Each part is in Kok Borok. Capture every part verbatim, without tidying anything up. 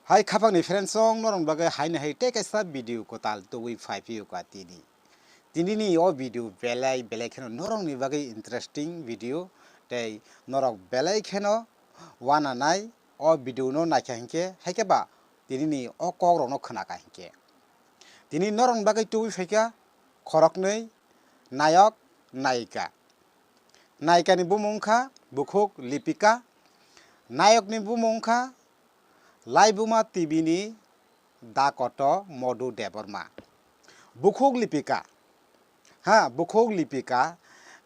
Hai khapangni friends song norokni bagwi haino hai tei kaisa video kwtal tubui phai phiyokha tini. Tinini o video belai belai kheno norokni bagwi interesting video tei norok belai kheno wananai o video no naikha hinkhe haikhe ba tinini o kokrokno khwnakha hinkhe. Tini norokni bagwi tubui phaikha khoroknwi nayok nayika. Nayikani bumung wngkha Bukhuk Lipika, nayokni bumung wngkha Laibuma T V ni Da Koto Modu Debbarma. Bukhuk Lipika, ha, Bukhuk Lipika,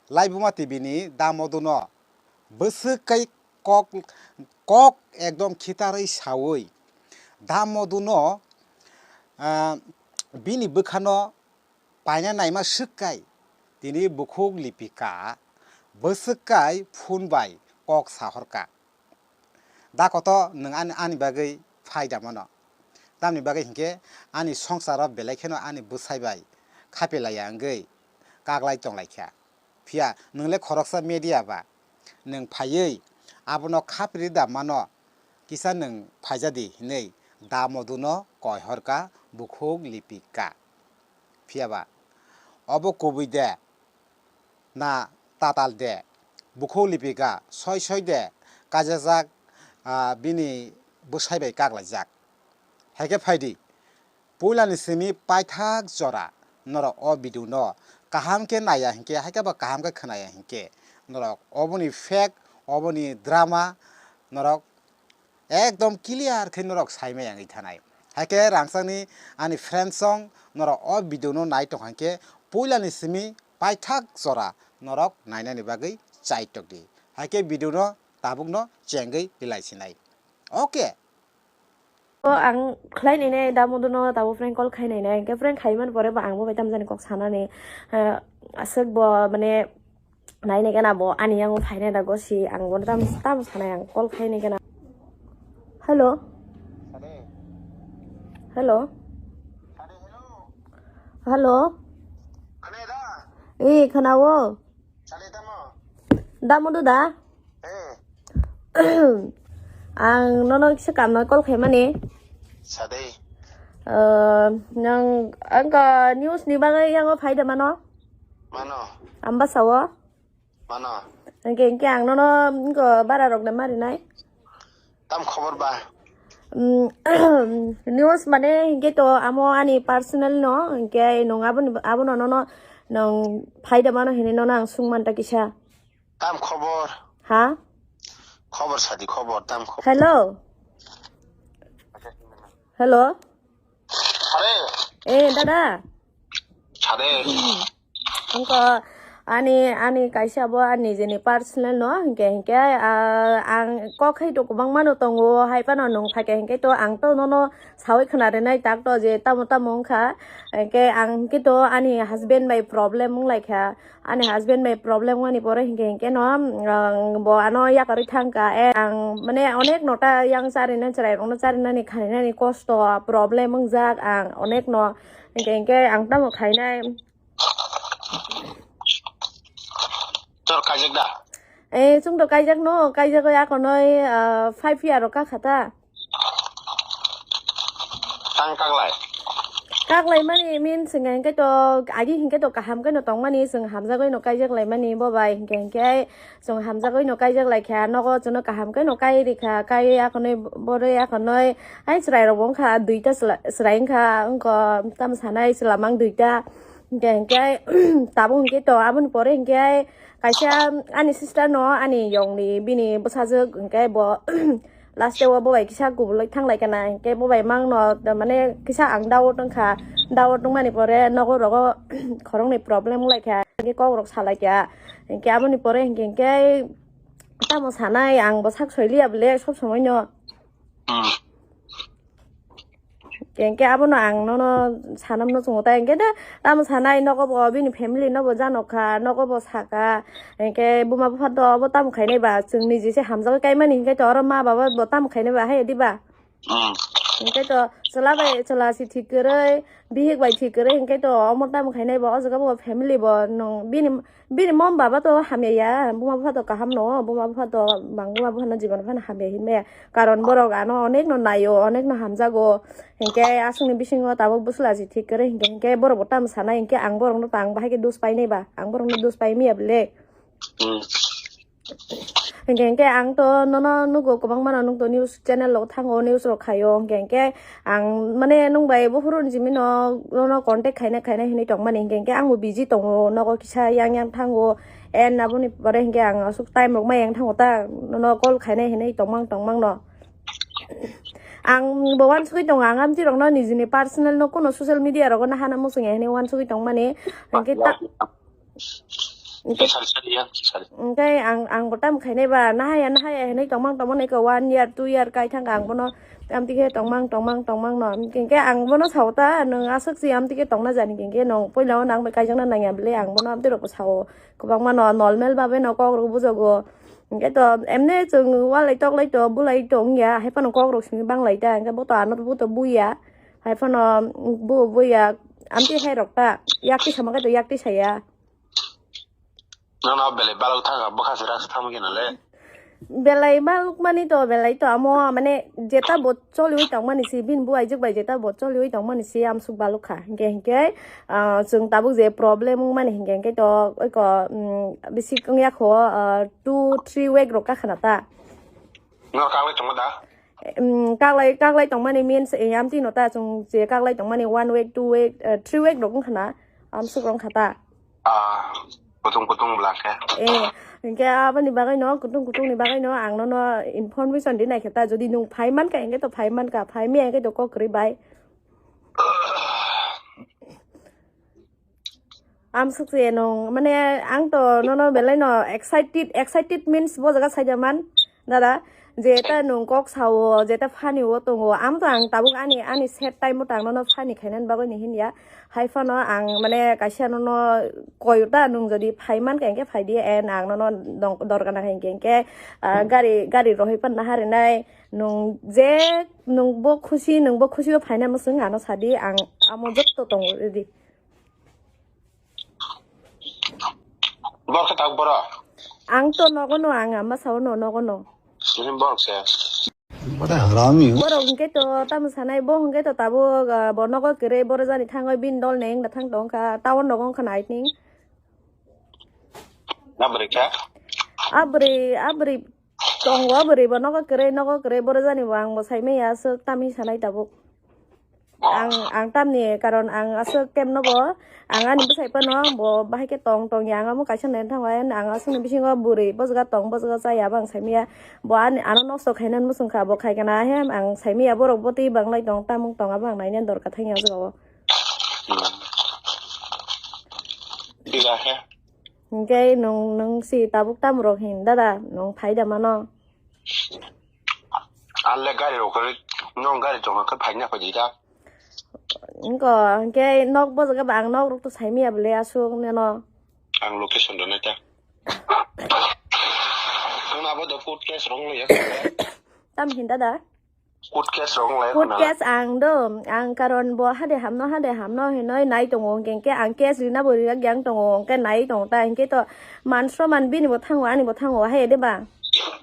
Laibuma T V ni Da Modu no bwswk kai kok, kok ekdom khitarwi sawi Da Modu no, ah, bini bwkhano paina naima swk kai, tini Bukhuk Lipika bwswk kai phone bai kok sahorkha. Da Koto, nwng ani, ani bagwi phaida mano. Tamni bagwi hinkhe ani songsaro belai kheno ani bwsai bai khapilaiya wngwi kaklai tonglaikha. Phiya nwng le khoroksa media ba, nwng phaiwi abono khapri da mano, kisa nwng phaijadi hinwi Da Moduno koihorkha Bukhuk Lipika. Phiya ba obo kubui de na tatal de, Bukhuk Lipika soi soi de kajajak, ah, bini bwsai bai kaklaijak. Haikhe phaidi, puilani simi paithak jora norok o video no kaham khe naiya hinkhe, haikhe ba kaham khe khwnaya hinkhe, norok oboni fake, oboni drama norok ekdom clear khe norok saimaya wngwi thanai. Haikhe rangchakni ani friends song norok o video no nai tongkha hinkhe puilani simi paithak jora norok nainani bagwi chai tokdi. Haikhe video no tabukno chengwi rilai sinai. Okay. O ang khlai nai nai, Da Modu no tabuk prank call khai nai nai, hwnkhe prank khai mani pore bo ang bo bai tamjani kok sanani, eh, aswk bo mane nai nai gana bo ani yango phai nai da gosi, ang bo tam, tam sanai, ang call khai nai gana. Hello. Hello. Hello. Eh, khwnao. Da Modu da? Ang nono kisa kamna call khaimani. Sadei. Eh, nang angka news ni bagwi yango phaida mano? Mano. Ambasao? Mano. Hwnkhe, hwnkhe ang nono wngkha bara rok da marinai. Tam khobor ba? Mm, news mane hwnkhe to amo ani personal no, hwnkhe nwng aboni, abono nono nwng phaida mano hinwi nono ang sung manta kisa. Tam khobor? Ha? Khobor sadi khobor, tam khobor. Hello? Hello? Are? Eh, dada? Sade. Angko ani, ani kaisa bo ani jeni personal no, hingke, hingke, ah, ang kok hai to kwbangma no tongo, hai phano nwng phaikha hingke to ang to nono sawi khna rinai tak to je tamo tamo wngkha, hingke ang hingke to ani husband bai problem wnglaikha, ani husband bai problem wngmani pore hingke, hingke no, ang bo ano yakarwi thangkha, eh, ang mane onek nota yang charina chwrai rokno charinani khainani kosto problem wngjak ang onek no, hingke, hingke ang tamo khainai. Chwng kaijak da? Eh, chwng to kaijak no, kaijak ya konoi, ah, five year rok ka khata. Tang kaklai? Kaklai mani means hingke hingke to, agi hingke to kaham ke no tongmani, chwng hamjagwi no kaijak lai mani bo bai hingke hingke chwng hamjagwi no kaijak lai kha, nogo chwngno kaham ke no kai rikha, kai ya konoi boroi ya konoi, ai chwrai rok bo wngkha duita chwla-, chwrai wngkha, wngkha tamo sanai chwla mang duita. Hingke, hingke, tabuk hingke to, aboni pore hingke kaisa ani sister no, ani yong ni bini bwsajwk hingke bo last o bo bai kisa kubulwi thanglai kana, hingke bo bai mang no, mane kisa ang doubt wngkha, doubt wngmani pore nogo rogo khoroknwi problem wnglaikha, hingke kok rok salaikha, hingke aboni pore hingke, hingke tamo sanai ang bo sak soiliya bole sob somoi no. Hmm. Hingke abono ang nono sanamno chungo ta, hingke de tamo sanai nogo bo bini family no bo janok kha, nogo bo saka, hingke buma bupha to bo tamo khainai ba, chwng niji se hamjagwi kaimani hingke to oro ma baba bo tamo khainai ba, hai di ba? Hmm. Hingke to chwla bai chwla si thik kwrwi, bihik bai thik kwrwi, hingke to omo tamo khainai bo, o jaga bo family bo nwng bini, bini mom baba to hamya ya, buma bupha to kaham no, buma bupha to bang buma bupha no jibon phano hamya hinmaya. Karon borok ano onek no naio, onek no hamjago, hingke aswkni bisingo tabuk bwswla si thik kwrwi, hingke, hingke borok bo tamo sanai, hingke ang borok no tang bahai khe dos painai ba, ang borok no dos pai maya bele. Hmm. Hingke, hingke ang to nono nugo, kwbangma no nwng to news channel rok thango, news rok khaio, hingke, hingke ang mane nwng bai buphuru ni simi no, nono contact khaina, khaina hinwi tongmani, hingke, hingke ang bo busy tongo, nogo kisa yang yang thango, and aboni pore hingke ang aswk time rok ma yang thango ta, nono call khaina hinwi tongmang, tongmang no. Ang bo uansugwi tongo, ang amtwi rok no nijini personal no kuno social media rogo no hana muchung ya hinwi uansugwi tongmani, hingke ta. Hingke sari sari ya, sari. Hingke ang, ang bo tamo khainai ba, nahaya, nahaya hinwi tongmang tongmani khe one year, two year kai thangkha ang bono, amtwi khe tongmang, tongmang, tongmang no. Hingke ang bono sao ta, nwng aswk si amtwi khe tongna jani, hingke nwng puila o nang bai kaijakna nangya bele, ang bono amtwi rok bo sao. Kwbangma no normal babe no kok rok bujogo. Hingke to emne chwng walai toklai to bulai tongya, hai phano kok rok simi banglai ta, hingke bo to ano bo to buya, hai phano bu, buya, amtwi hai rok ta, yakti sama khe to yakti saya. Nono belai balok thangkha, bwkha se rak se thangma khe nole. Belai balok mani to, belai to amo, mane, jeta bo choliwi tongmani si, bini bu aijak bai jeta bo choliwi tongmani si, amsuk balok kha. Hingke, hingke, ah, chwng tabuk je problem wngmani hingke, hingke to, oiko, mm, bisi wngya kho, ah, two, three week rok kakhana ta. No kaklai tongma da? Mm, kaklai, kaklai tongmani means, eh, amtwi no ta, chwng je kaklai tongmani one week, two week, eh, three week rok wngkhana, amsuk rok wngkha ta. Ah, kutung kutung bwla khe. Eh, hingke aboni bagwi no, kutung kutung ni bagwi no, ang nono information di naikhe ta, jodi nwng phai mankha, hingke to phai mankha, phai maya hingke to kok kwrwi bai. Amsuk se nwng, mane, ang to nono belai no excited, excited means bo jaga saida man, dada, je ta nwng kok sao, je ta funny o tongo, amo to ang tabuk ani, ani set time o tang nono funny khainani bagwi ni hinya. Hai phano ang mane kaisa nono koi ta nwng jodi phai man kha hingke phai di, and ang nono dong-, dorkar na kha hingke hingke, ah, gari, gari rohoi pan naharinai nwng je nwng bo khusi, nwng bo khusi o phaina mwswng ano sadi ang amo jotto tongo ready. Borok khe tabuk borok? Ang to nogo no, ang ama sao no, nogo no. Sini borok se. Bada harami ho. Borok hingke to tamo sanai, bo hingke to tabuk, ah, bo nogo kwrwi, bo rwjani thangwi bini dol ni wngna thang tong kha, town nogo wngkha na, I think. Na bwrwi kha? A bwrwi, a bwrwi tongo, a bwrwi bo nogo kwrwi, nogo kwrwi, bo rwjani bo ang bo sai maya aswk tamni sanai tabuk. Ang, ang tamni karon ang aswk kemno bo, ang ani bwsai phano bo bahai khe tong tong ya, ang amo kaisa nai thango, ang aswkni bisingo bwrwi bojga tong, bojga cha ya, abo ang sai maya. Bo ani, ano nosto khainani muchung kha, bo khai kana he, ang sai maya borok bo twi banglai tong, tamung tong, abo ang naina dorkar thang ya o jaga o. Tila khe. Hingke nwng, nwng si tabuk tamo rok hin dada, nwng phai da mano? Anle gari rok kwrwi, nwng gari tongkha khe phaina kho di ta. Wngkha, hingke nok bo jaga ba ang nok rok to sai maya bwle aswk neno. Ang location rw nai ta. Nwng abo do court case rong le ya. Tam hin dada? Court case rong le. Court khna. Case ang do, ang karon bo hade hamno, hade hamno hinoi nai tongo, hingke hingke ang case rina bo rijak yang tongo, hingke nai tongo ta, hingke to man sroman bini bo thango, ani bo thango, hai de ba?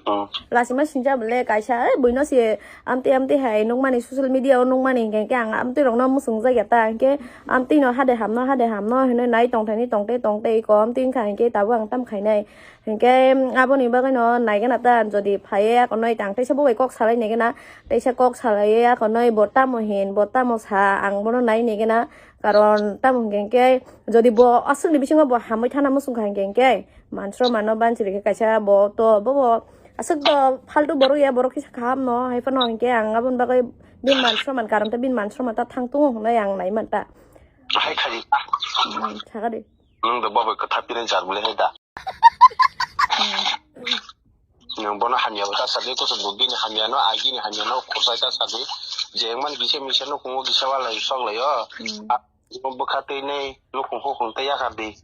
Hmm. Lasima sinja bole kaisa, eh, buino se amte amte hai nukmani social media o nukmani hingke hingke ang amte rokno muchung jak ya ta, hingke amte no hade hamno, hade hamno hinoi nai tongthani tongte tongte iko amte wngkha hingke tabuk ang tam khainai. Hingke aboni bagwi no naigena ta, jodi phaiya konoi tang teisa bo bai kok salai naigena, teisa kok salai ya konoi bo tamo hin, bo tamo sa, ang bono nai naigena, karon tamo hingke hingke jodi bo aswkni bisingo bo hamwi thana muchung kha hingke hingke mansro mano banchiri khe kaisa bo to bo bo aswk to faltu borok ya, borok kisa kaham no, hai phano hingke ang aboni bagwi bini mansro man karon ta bini mansro man ta thang tongo hinwi ang nai man ta. Hai khai di. Hmm, sakha di. Nwng do bo bai kwtha pinai jar bwle hai da. Nwng bono hamya bo ta sadi, kusu bubini hamya no, agini hamya no, khosai ta sadi. Jengman gisa misa nukhungo gisa walai sok lai o. Hmm. A, bwkha twi nei nukhung hukhung tei yakar di.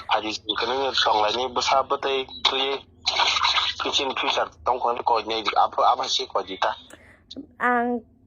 Phadi kwrwngni tong lai ni bwsa bwtwi twi. Kitchen future tong khon koi nei di, abo, abo hai se koi di ta. Ang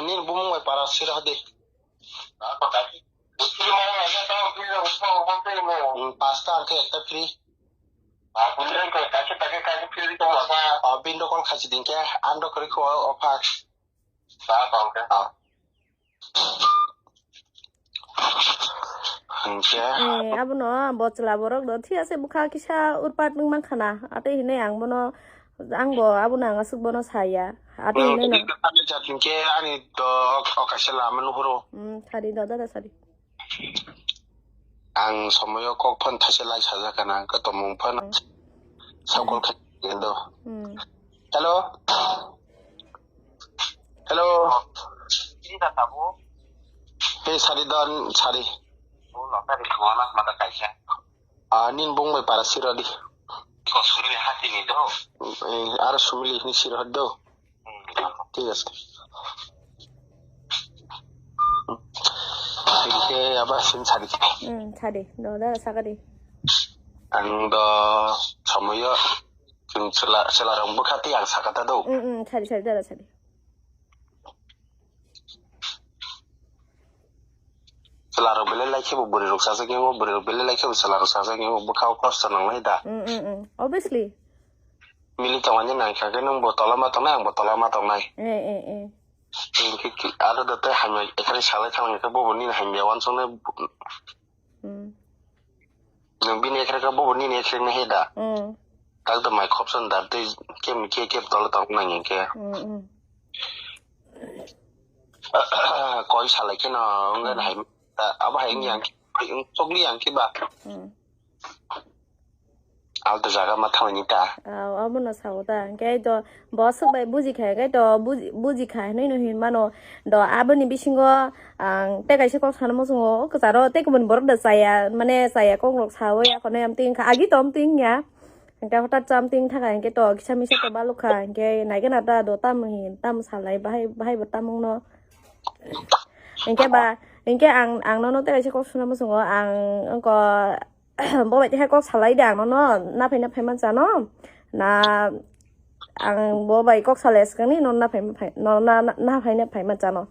nini bumung bai para sira de. Hmm, pasta ang khe ekta free. Ah, bin do call khachi din khe, ang do kwrwi kho o phak. Ah. Hingke Eh, abono bo chwla borok do thik ase bwkha kisa urpat wng mankha na. Atwi hinwi ang bono, ang bo abono ang aswk bono saya. Atwi hinwi no. Ani jat hingke ani do okaisa lama nuhuro. Hmm, sadi do dada sadi. Ang somoyo kok phone thaise lai sajak kana, khe tongmung phone Hmm. sakol khe do. Hmm. Hello? Hello? Hey, sari don, sari. Ah, nin bung bai para siro di. Eh, aro sumili ni siro do. Thik ase. Hingke aba sin sadi. Hmm, sadi. Do, da, sakadi. Ang do somoyo chwng chwla, chwla rok bwkha tei ang sakata do. Hmm, hmm, sadi, sadi, da, sadi. Chwla rok belai lai khe bo bwrwi rok sajak yango, bwrwi rok belai lai khe bo chwla rok sajak yango, bwkha o kosto nangnai da. Hmm, hmm, hmm. Obviously. Mili tongmani nangkha khe nwng bo tola ma tongnai, ang bo tola ma tongnai. Eh, eh, eh. Hingke ki, aro da tei hamya ekhari salai thangni khe bobo nini hamya wansuknai. Hmm. Nwng bini ekhari khe bobo nini ekhari nai he da. Hmm. Tak da mai khopson da tei kem ke ke tolo tong nang hingke. Hmm, hmm. Koi salai khe no wngkha Hmm. Hai, abo hai wngya Hmm. Wng chokli ang khe ba. Hmm. Alto jaga ma thangni ta. Aw, abono sao ta. Hingke to bo aswk bai buji kha, hingke to buji, buji kha hinui no hin mano. Do aboni bisingo ang tei kaisa kok sana muchungo, o kwcharo tei kubun borok da chaya, mane chaya kok rok sawi akhone amtwi wngkha, agi to amtwi wngya. Hingke hotat cha amtwi wngkha, hingke to kisa misa to balukha, hingke naikhe na ta do tamo hin, tamo salai, bahai, bahai bo tamo wngno. Hingke ba, hingke ang, ang nono tei kaisa kok sana muchungo, ang wngko, bo bai tei hai kok salai de ang nono, na phai na phai man chano, na ang bo bai kok salai swkangni, nono na phai, phai, nono na, na, na phai na phai man chano.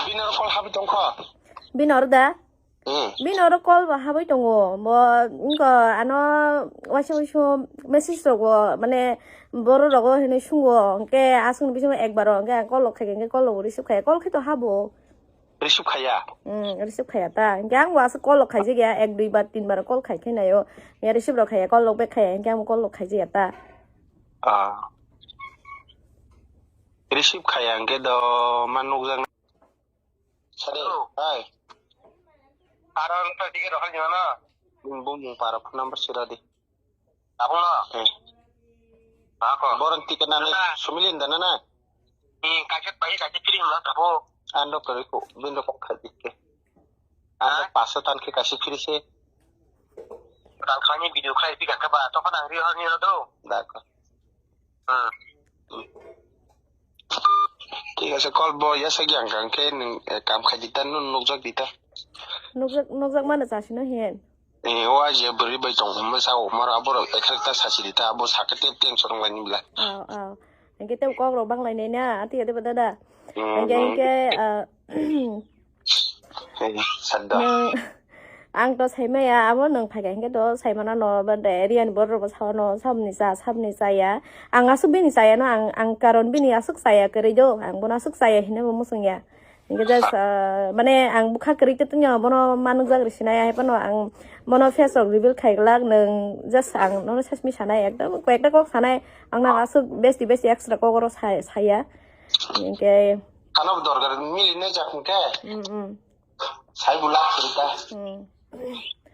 Bini oro call habi tongkha. Bini oro da? Hmm. Bini oro call bo habi tongo, bo wngko ano waisa waisa message rogo, mane boro rogo hinui sungo, hingke aswkni bisingo ekbaro, hingke ang call rok khaikha, hingke call rok receive khaiya, call khe to habo. Receive khaiya? Hmm, receive khaiya ta. Hingke ang bo aswk call rok khaijakya, ek dui bar tin bar call khai khai naio. Ya receive rok khaiya, call rok back khaiya, hingke ang bo call rok khaijakya ta. Ah. Receive khaiya hingke do ma nukjak. Sadi, Hello. Hai. Aro ang to ticket rok khaijak na? Bung bung para phone number sira di. Tabuk no? Eh. Ako. Borok ticket nani Nana. Sumili nda nana? Hmm, kaisa pai, kaisa free hwnna tabuk. Ando kari ko, bin rok kok khai dike. Ando Ha? Paso tan ke kaisa free se. Tang khani video khai pi ka ba, to kan ang ri hor ni ro do. Dako. Hmm. Thik ase, call bo yasa gyang kang khe nwng, eh, kam khai dita, nun nukjak dita. Nukjak, nukjak mano chasino hen. Eh, o aji bwrwi bai tong hwnba sa o, maro aborok ekrekta sachi dita, abo sakhe tep teng sorong laini bla. Oh, oh. Hingke tep kok rok bang lainai na, ati ati ba dada. Hmm, Hingke, hmm. Hingke, ah, Hey, sadda. Nwng, ang to saimaya, abo nwng phaikha hingke to saimana no, ba de, Riani borok rok bo sao no, samni cha, samni chaya. Ang aswk bini chaya no, ang, ang karon bini aswk chaya kwrwi do, ang bono aswk chaya hinwi bo muchung ya. Hingke just, ah, mane ang bwkha kwrwi te tongya, bono manukjak rw sinai, hai phano ang bono face rok reveal khai glak, nwng just ang nono sesmi sanai, ekdom koi ekta kok sanai, ang nang aswk besti besti extra kok oro sa-, saya. Hingke. Ano dorgar mili ne jak hingke. Mm, mm. Sai bulak suri ta. Hmm.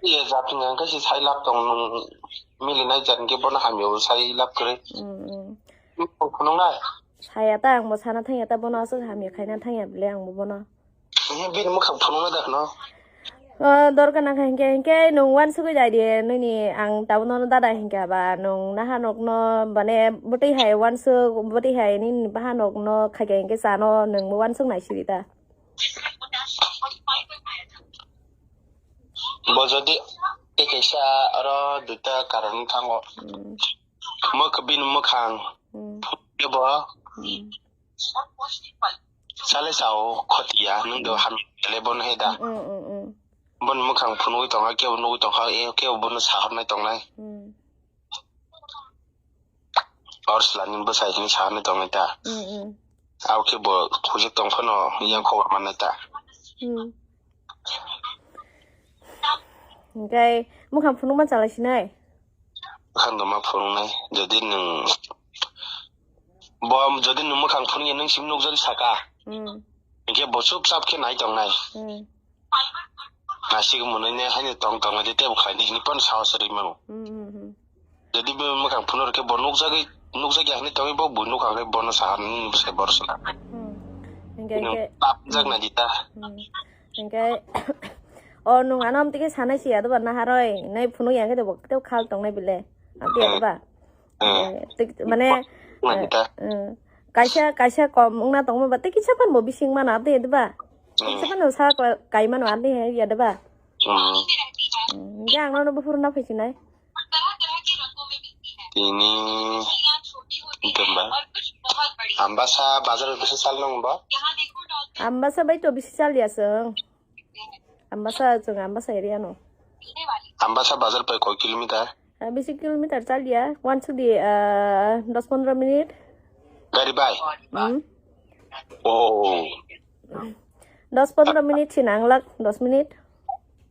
Ye japinga hwnkhe se sai lab tong nung milinai jat hwnkhe bono hamya bo sai lab kwrwi. Mm, mm. Phunuknai. Saya ta ang bo sana thangya ta bono aswk hamya khaina thangya bile ang bo bono. Bini mwkhang phunuknai da khno. O, dorkar nang kha hinkhe, hinkhe nwng uansugwi dai di, nini ang tabukno dada hinkhe ba, nwng naha nokno, mane, bwtwi hai uansuk, bwtwi hai nini bahanokno khaikha hinkhe chano nwng bo uansuk nai sidi ta. Bo jodi tei kaisa oro duita karon thango. Hmm. Mwk-, bini mwkhang. Hmm. Bo. Hmm. Chale sao khotiya, nwng do ham le bon he da. Mm, mm, mm. Bon mwkhang phunugwi tongkha, kebo nugwi tongkha, e kebo bono sahornai tongnai. Mm. Or slani bwsai hini sahornai tongnai ta. Mm, mm. Abo khe bo khujak tong phano yang khobor mannai ta. Mm. Hingke mwkhang phunukma chalai sinai? Mwkhang doma phunuknai, jodi nwng bo, jodi nwng mwkhang phunukya nwng simi nukjagwi saka. Hmm. Hinkhe bo chupchap khe nai tongnai. Hmm. Nasik mwnwi ne haino tong tong de tebo khlaini hini phano sahos rwi mano. Hmm, hmm, hmm. Jodi bo mwkhang phunukhe bo nukjagwi, nukjakya hwnwi tongwi bo bui nukha hwnwi bono saha nini bwsai borok saka. Hmm. Hinkhe, nwng hinkhe, tapjak hmm, nai di ta. Hmm. Hinkhe, o nwng ano amtwi khe sanai si ya doba naharoi, nai phunuk ya khe tebo, tebo khal tongnai bile. Amtwi ya doba. Hmm. Eh, tik-, mane, eh, eh, kaisa, kaisa kom wngna tongma ba, tei kisa phano bo bising mano, abdi ya doba? Tei kisa phano sa ko-, kai mano, abdi ya doba? Hmm. Hmm, ya ang nono buphuru na phaisinai. Tini, tini ba? Ambasa bazar bisa sal nang ba? Ambasa bai to bisi sal ya seng. Ambasa, chwng Ambasa area no. Ambasa bazar pai koi kilometer? Ah, bisi kilometer chaliya, uansuk di, ah, dos pondro minute. Gari bai? Hmm. Oh. Dos pondro minute si nanglak, dos minute.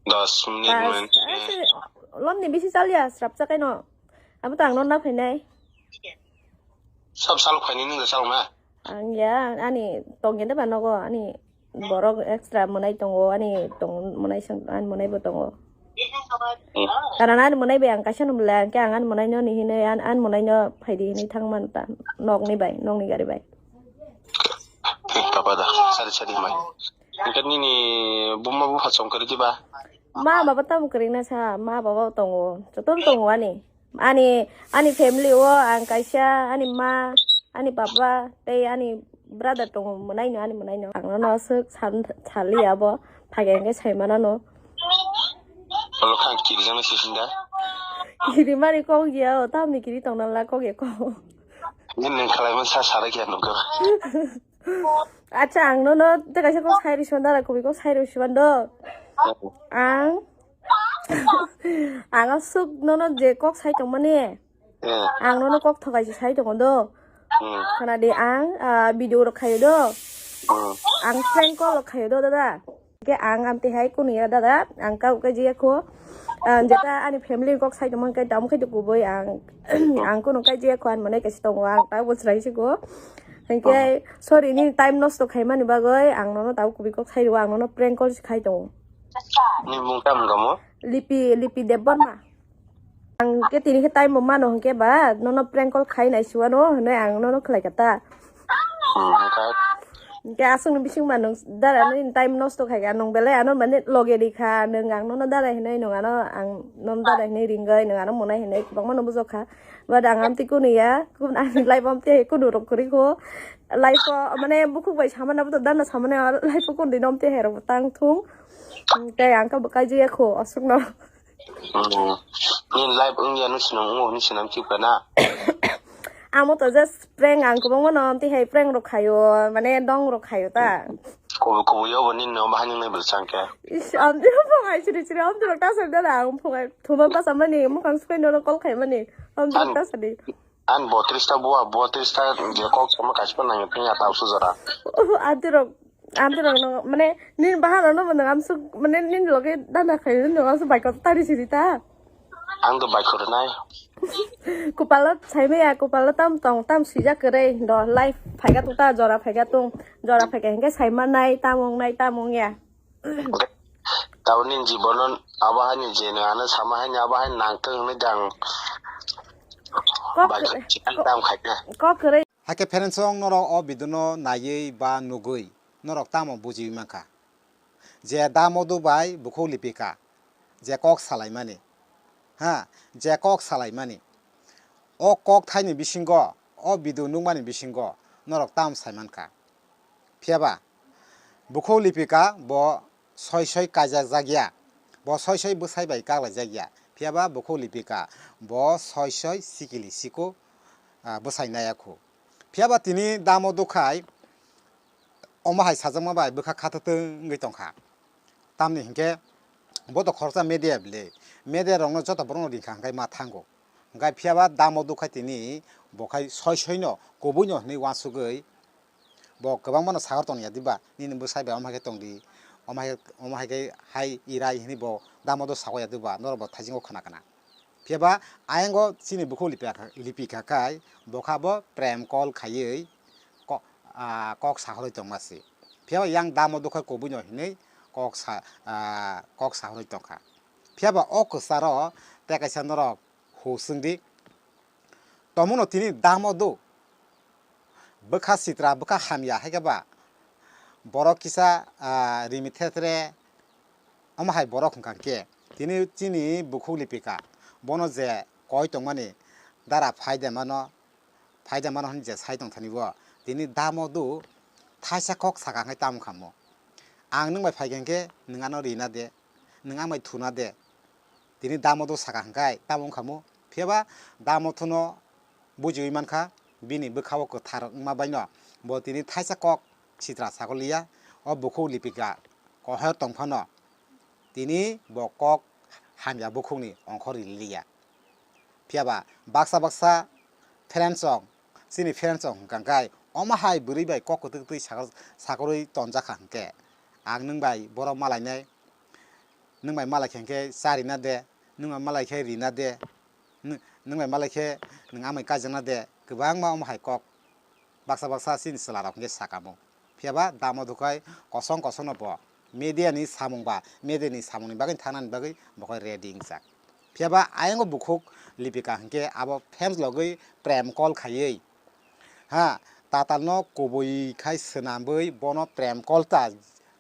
Dos minute. Pas, mane. Ah, si, lom ni bisi chaliya, srap chakai no. Abo to ang no na phainai. Sab salok phaini nung da salok na? Ang ya, ani tongya de ba nogo, ani borok extra monai tongo, ani tong monai sang, ani monai bo tongo. Hmm. Karon ani monai bai ang kaisa no bwle, ang khe ang ani monai no ni hinui, an, ani monai no phaidi hinui thang man ta, nok ni bai, nok ni gari bai. Papa da, sari sari mai. Engkhe nini buma bupha chongkori diba? Ma baba tamo kwrwngna sa, ma baba tongo, jotono tongo ani. Ani, ani family o ang kaisa, ani ma, ani baba, tei ani brother tongo, mwnaino, ani mwnaino. Ang nono aswk san, saliya abo, phage hwnkhe saimanano. Olo kha ang kirijaknai sisinda. Kirimani kok ya o, tamni kiri tongnala kok ya kok. Nini khalaiman sa sarai khe nukha. Acha, ang nono tei kaisa kok sai rwsibandara, kubui kok sai rwsibando. Ang, ang aswk nono je kok sai tongmani, eh, ang nono kok thokaisi sai tongo do. Hmm. Khna di, ang, ah, video rok khaio do. Hmm. Ang prank call rok khaio do, dada. Hingke ang amtwi hai kunu ya dada, ang kau kaji ya kho. Ang jeta ani family kok sai tongmani kai tamo khai kubui ang, ang kunu kaji ya kho, ang mane kaisa tongo, ang ta bo chwrai si kho. Hingke sorry, nini time nosto khaimani bagwi ang nono tabo kubui kok sai rwo, ang nono prank call si khai tongo. Ni mung tamo gamo? Lipi, Lipi Debbarma. Ang khe tini khe time bo mano hwnkhe ba, nono prank call khai nai siwano hwnwi ang nono khlai kha ta. Hmm, hwnkhe? Hwnkhe aswkni bising ba nwng dara nini time nosto khai kha, nwng belai ano mane loge ri kha, nwng ang nono dara hinwi, nwng ano ang nono dara hinwi ringwi, nwng ano monai hinwi kwbangma no bujok kha. But ang amtwi kunu ya, kun ani life amtwi kunu rok kwrwi kho. Life o mane bukhuk bai samani abo to dana samani life o kunu dino amtwi hai rok tang thung. Tei ang khe bo kaijak ya kho aswkno. Hmm. Nini life wngya nung sinang wngo hinwi sinang chikha na? Amo to just prank ang kwbangma no, amtwi hai prank rok khaio, mane dong rok khaio ta. Kubui kubui yo bo nini no bahai nung nai bwsang khe. Is, amtwi rok hai siri siri, amtwi rok ta sari dada, ang phungai thuma basa mani, mukang sukai nono call khai mani, amtwi rok ta sari. An botris ta bua, botris ta je kok sama kaisa nang thung ya ta usu jora. Amtwi rok Ang to rok no, mane, nini bahan rok no, mane, ang suk, mane, nini loge dana khai, nini loge suk baikot tari siri ta. Ang to baikot nai. Kupalo saimaya, kupalo tam tong, tam sijak kwrwi, do, life phaika tung ta, jora phaika tung, jora phaika hingke saima nai, tamung nai, tamung ya. Tabuk nini jibono abo haini je nwng ano sama haini abo haini nangthwng hwnwi dang. Kok bai kwrwi, kha-, kok, dam khaikha. Kok kwrwi. Hakhe friends, ang norok o video no naiwi ba nugwi norok tamo bujiwi mankha? Je Damodu bai bukhuk Lipika je kok salaimani, ha, je kok salaimani, o kok thaini bisingo, o video nukmani bisingo norok tamo saimankha? Phiyaba bukhuk Lipika bo soi soi kaijakjak ya, bo soi soi bwsai bai kaklaijak ya, phiyaba bukhuk Lipika bo soi soi sikili siko, ah, bwsai naya khu. Phiyaba tini Damodu khai omo hai sajakma bai bwkha khathatwng wngwi tongkha. Tamni hinkhe bo to khoroksa media bile, media rokno joto borokno ringkha hwnkhe ma thango. Hwnkhe phiyaba Damodu khai tini bo khai soi soino kubuino hwnwi uansugwi bo kwbangmano sahor tongya diba, nini bwsai bai omo hai khe tongdi, omo hai, omo hai khe hai irai hwnwi bo Damodu sagoya diba, norok bo thaisingo khna khna. Phiyaba ayang o chini bukhuk Lipika, Lipika khai bo kha bo prank call khaiwi ko-, ah, kok sahorwi tongma se. Phiyaba yang Damodu khai kubuino hinwi kok sa-, ah, kok sahorwi tongkha. Phiyaba o kwcharo tei kaisa norok hu swngdi. Tomono tini Damodu bwkha sitra, bwkha hamya hai khe ba borok kisa, ah, rimi thetre omo hai borok hwnkha khe tini chini bukhuk Lipika bono je koi tongmani dara phaide mano, phaide mano hwnwi je sai tongthani bo tini Damodu thaisa kok saka hwnkhe tamo khamu, "Ang nwng bai phaikha hwnkhe nwng ano rina de, nwng ang bai thuna de." Tini Damodu saka hwnkhe tamo wngkhamu. Phiyaba Damoduno bujiwi mankha, bini bwkha-o kwthar wngma baino bo tini thaisa kok sitra sagoliya. O bukhuk Lipika kohoyo tongphano tini bo kok hamya bukhukni ongkhor riliya. Phiyaba baksa baksa friends rok, chini friends rok hwnkha khe omo hai bwrwi bai kok kwtwk twi sakor-, sakorwi tonjakha hwnkhe, "Ang nwng bai borok malainai, nwng bai malai khe hwnkhe cha rina de, nwng bai malai khe rina de, nw-, nwng bai malai khe nwng amai kaijakna de," kwbangma omo hai kok baksa baksa chini chwla rok hwnkhe sakamo. Phiyaba Damodu khai kosong kosongno bo media ni samung ba media ni samung ni bagwi thangnani bagwi bo khai ready wngjak. Phiyaba ayang o bukhuk Lipika hwnkhe abo fans logwi prank call khaiwi, ha, tatalno kubui khai swnamwi bono prank call ta,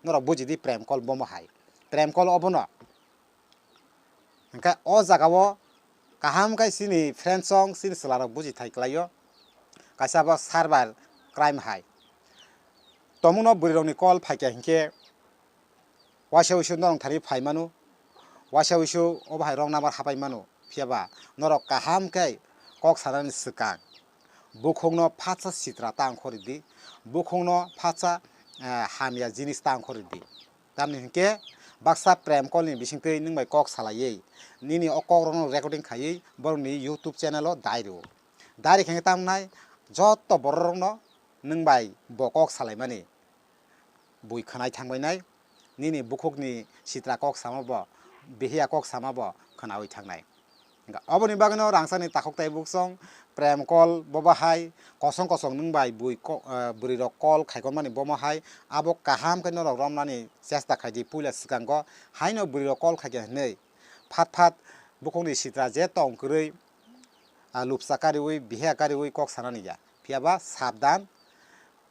norok bujidi prank call bomo hai. Prank call obono. Hwnkhe o jagao kaham khe chini friends rok, chini chwla rok bujithai kwlaio. Kaisa bo cyber crime hai. Tomungno bwrwi rokni call phaikha hinkhe waisa wuisu norok thani phai mano, waisa wuisu obo hai wrong number hapai mano. Phiyaba norok kaham khe kok sanani swkang bukhukno phatsa sitra ta ongkhoridi, bukhukno phatsa, eh, hamya jinis ta ongkhoridi. Tamni hinkhe baksa prank call ni bisingtwi nwng bai kok salaiwi nini o kok rokno recording khaiwi borokni YouTube channel o dai rwo. Dai rikhe tamnai joto borok rokno nwng bai bo kok salaimani bui khwnai thangbainai, nini bukhukni sitra kok sama bo, bihiya kok sama bo khwnawi thangnai. Hwnkha oboni bagwino rangchakni takhuk tai buksong prank call bo bahai kosong kosong nwng bai bui ko-, eh, bwrwi rok call khaikonmani bomo hai abo kaham khe norok romnani chesta khaidi puila swkango haino bwrwi rok call khaikha hinwi phat phat bukhukni sitra je tong kwrwi, ah, lupsa kariwi bihiya kariwi kok sanani ya. Phiyaba sabdan,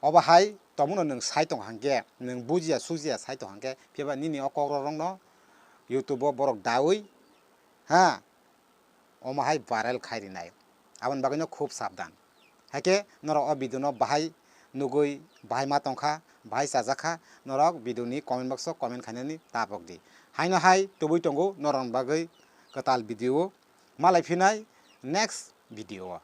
obo hai tomungno nwng sai tong hangkhe, nwng bujiya sujiya sai tong hangkhe, phiyaba nini o kok rokno YouTube o borok dawi, ha, omo hai viral khai rinai. Aboni bagwino khub sabdan. Haikhe norok o video no bahai nugwi, bahai ma tongkha, bahai chajakha, norok video ni comment box o comment khainani tapok di. Haino hai tubui tongo norokni bagwi kwtal video. Malai phinai next video o.